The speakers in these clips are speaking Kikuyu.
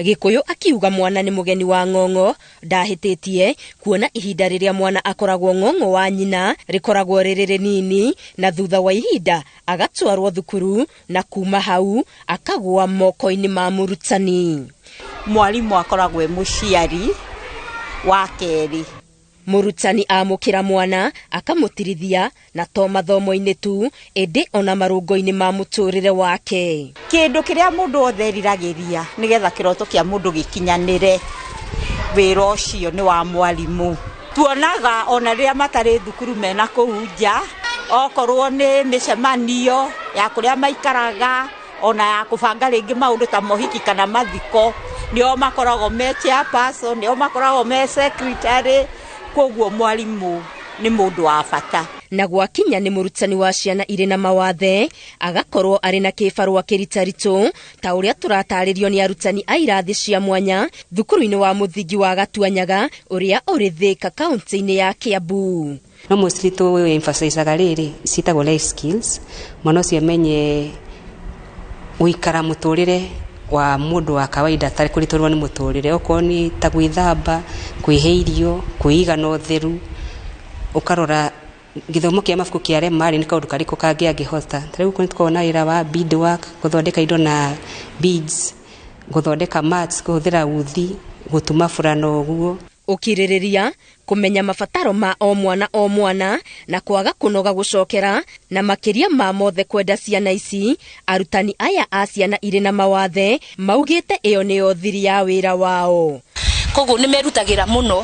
Gĩkũyũ akiuga mwana nĩ mũgeni wa ng'ong'o ndahĩtĩtie kuona ihinda rĩrĩa mwana akoragwo ng'ong'o wa nyina rĩkoragwo rĩrĩ rĩnini, na thutha wa ihinda agatwarwo thukuru na kuma hau akagwa moko-inĩ ma mũrutani. Mwarimũ akoragwo e mũciari wa kerĩ. Mũrutani amũkĩra mwana akamũtirithia na to mathomo-inĩ tu ĩndĩ ona marũngo-inĩ ma mũtũrĩre wake. Kĩndũ kĩrĩa mũndũ wothe eriragĩria nĩgetha kĩroto kĩa mũndũ gĩkinyanĩre, wĩra ũcio nĩ wa mwarimũ. Tuonaga ona rĩrĩa matarĩ thukuru mena kũu nja, okorwo nĩ mĩcemanio ya kũrĩa maikaraga, ona ya kũbanga rĩngĩ maũndũ ta mohiki kana mathiko, nĩo makoragwo me chairperson, nĩo makoragwo me secretary. Koguo mwarimũ nĩ mũndũ wa bata. Na gwakinya nĩ mũrutani wa ciana irĩ na mawathe agakorwo arĩ na kĩbarũa kĩritaritũ ta ũrĩa tũratarĩrio nĩ arutani a irathi cia mwanya thukuru-inĩ wa mũthingi wa Gatuanyaga ũrĩa ũrĩ Thĩka kaunti-inĩ ya Kiambu. No mostly tũ emphasizaga rĩrĩ ciĩtagwo life skills, mwana ũcio amenye gũikara mũtũrĩre wa mũndũ wa kawaida atarĩ kũritũrwo nĩ mũtũrĩre, okorwo nĩ ta gwĩthamba, kwĩhe irio, kwĩiga na ũtheru, ũkarora gĩthomo kĩa mabuku kĩa rema rĩ nĩ kaũndũ karĩkũ kangĩ angĩhota. Ta rĩu nĩ tũkoragwo na wĩra wa bead work, gũthondeka indo na beads, gũthondeka mats, kũhũthĩra uthi, gũtuma burana ũguo. Ũkirĩrĩria, kũmenya mabataro ma o mwana o mwana na kwaga kũnoga gũcokera, na makĩria ma mothe kwenda ciana ici, arutani aya a ciana irĩ na mawathe maugĩte ĩyo nĩyo thiri ya wĩra wao. Koguo nĩ merutagĩra mũno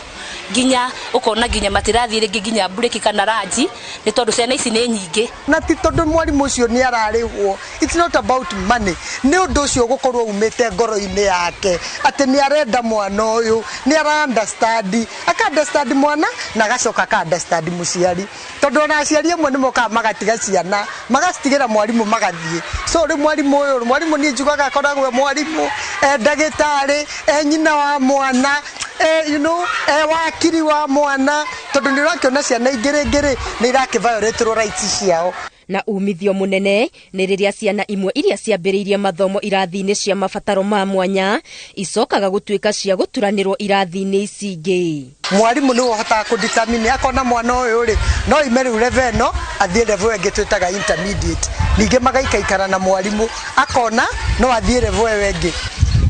nginya ũkona nginya matirathiĩ rĩngĩ nginya mburĩki kana ranji nĩ tondũ ciana ici nĩ nyingĩ. Na ti tondũ mwarimũ ũcio nĩ ararĩhwo, it's not about money, nĩ ũndũ ũcio gũkorwo umĩte ngoro-inĩ yake atĩ nĩ arenda mwana ũyũ, nĩ ara understand, aka understand mwana na agacoka aka understand mũciari, tondũ ona aciari amwe nĩ mokaga magatiga ciana magacitigĩra mwarimũ magathiĩ. So rĩu mwarimũ ũyũ, mwarimũ niĩ njugaga akoragwo e mwarimũ, e ndagĩtarĩ, e nyina wa mwana, e wakiri wa mwana, tondũ nĩ ũrakĩona ciana ingĩ rĩngĩ rĩ nĩ irakĩ violate rights ciao. Na umithio mũnene nĩ rĩrĩa ciana imwe iria ciambĩrĩirie mathomo irathi-inĩ cia mabataro ma mwanya icokaga gũtuĩka cia gũturanĩrwo irathi-inĩ ici ingĩ. Mwarimũ nĩwe ũhotaga kũdetermine akona mwana ũyũ rĩ no ime rĩu level ĩno athiĩ level ĩngĩ twĩtaga intermediate, ningĩ magaikaikara na mwarimũ akona no athiĩ level ĩyo ĩngĩ.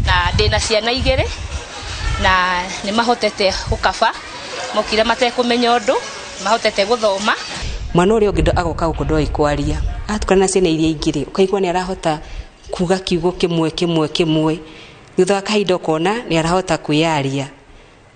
Na ndĩna ciana igĩrĩ na nĩ mahotete gũkaba, mokire matekũmenya ũndũ, mahotete gũthoma. Mwana ũrĩa ũngĩ agoka gũkũ ndoĩ kwaria, atukana na ciana iria ingĩ rĩ, ũkaigua nĩ arahota kuga kiugo kĩmwe kĩmwe kĩmwe, thutha wa kahinda ũkona nĩ arahota kwĩyaria.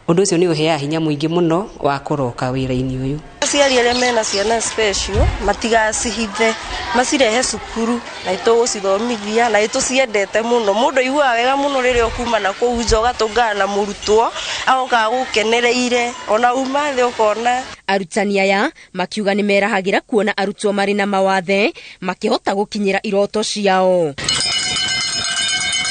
Ũndũ ũcio nĩ ũheaga hinya mũingĩ mũno wa kũroka wĩra-inĩ ũyũ. Aciari arĩa mena ciana special matigacihithe, macirehe cukuru na nĩtũgũcithomithia na nĩtũciendete mũno. Mũndũ aiguaga wega mũno rĩrĩa ũkuma na kũu nja ũgatũngana na mũrutwo agoka agũkenereire, ona uma thĩ ũkona. Arutani aya makiuga nĩ merahagĩra kuona arutwo marĩ na mawathe makĩhota gũkinyĩra iroto ciao.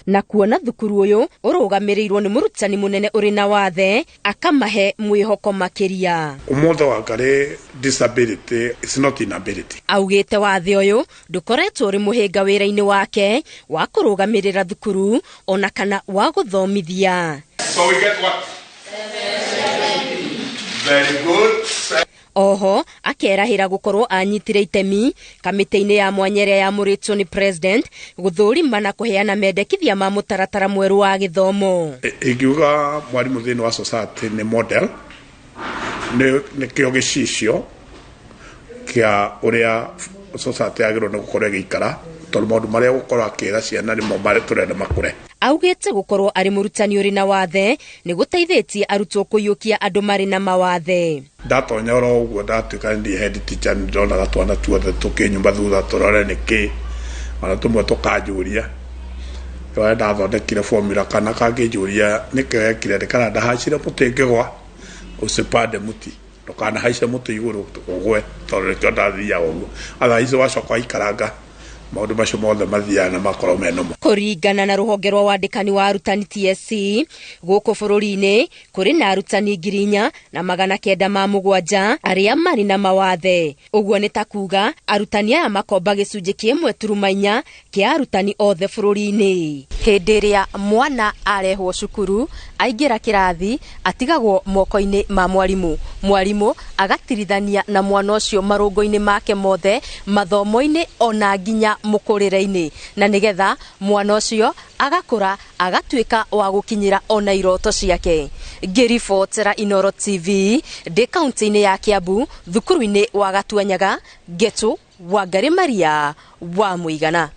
Na kuona thukuru ũyũ ũrũgamĩrĩirwo nĩ mũrutani mũnene ũrĩ na wathe akamahe mwĩhoko makĩria. Ũmũthĩ wa Ngarĩ, disability is not inability. Augĩte wathe ũyũ ndũkoretwo ũrĩ mũhĩnga wĩra-inĩ wake wa kũrũgamĩrĩra thukuru ona kana wa gũthomithia. So we get what? Very good. Oho akerahĩra gũkorwo anyitire itemi kamĩtĩ-inĩ ya mwanya ĩrĩa yamũrĩtwo nĩ president gũthũrima na kũheana mendekithia ma mũtaratara mwerũ wa gĩthomo. Ingiuga mwarimũ thĩinĩ wa society nĩ model, nĩkĩo gĩcicio kĩa ũrĩa society yagĩrĩirwo nĩ gũkorwo ĩgĩikara, tondũ maũndũ marĩa gũkorwo akĩra ciana nĩmo marĩa tũrenda makũre. Augĩte gũkorwo arĩ mũrutani ũrĩ na wathe nĩ gũteithĩtie arutwo kũiyũkia andũ marĩ na mawathe. Ndatonya oro ũguo ndatuĩka nĩ head teacher, nĩ ndonaga twana tuothe tũkĩnyuma thutha tũrore nĩkĩ, ona tũmwe tũkanjũria. Rĩrĩa ndathondekire formula kana kangĩnjũria nĩkĩ wekire, nĩ kana ndahacire mũtĩ ngĩgwa, usipande mũti, ndũkanahaice mũtĩ igũrũ ũgwe, tondũ nĩkĩo ndathiaga ũguo. Otherwise wacoka waikaranga maũndũ macio mothe mathiaga na makorwo me normal. Kũringana na rũhonge rwa wandĩkani wa arutani TSC, gũkũ bũrũri-inĩ kũrĩ na arutani 4907 arĩa marĩ na mawathe. Ũguo nĩ ta kuga arutani aya makomba gĩcunjĩ kĩa 1.4 kĩa arutani othe bũrũri-inĩ. Hĩndĩ ĩrĩa mwana arehwo cukuru aingĩra kĩrathi atigagwo moko-inĩ ma mwarimũ. Mwarimũ agatirithania na mwana ũcio marũngo-inĩ make mothe, mathomo-inĩ ona nginya mũkũrĩre-inĩ, na nĩgetha mwana ũcio agakũra agatuĩka wa gũkinyĩra ona iroto ciake. Ngĩribotera Inooro TV ndĩ kaunti-inĩ ya Kiambu, thukuru-inĩ wa Gatuanyaga, Ngetu Wangari Maria wa Mũigana.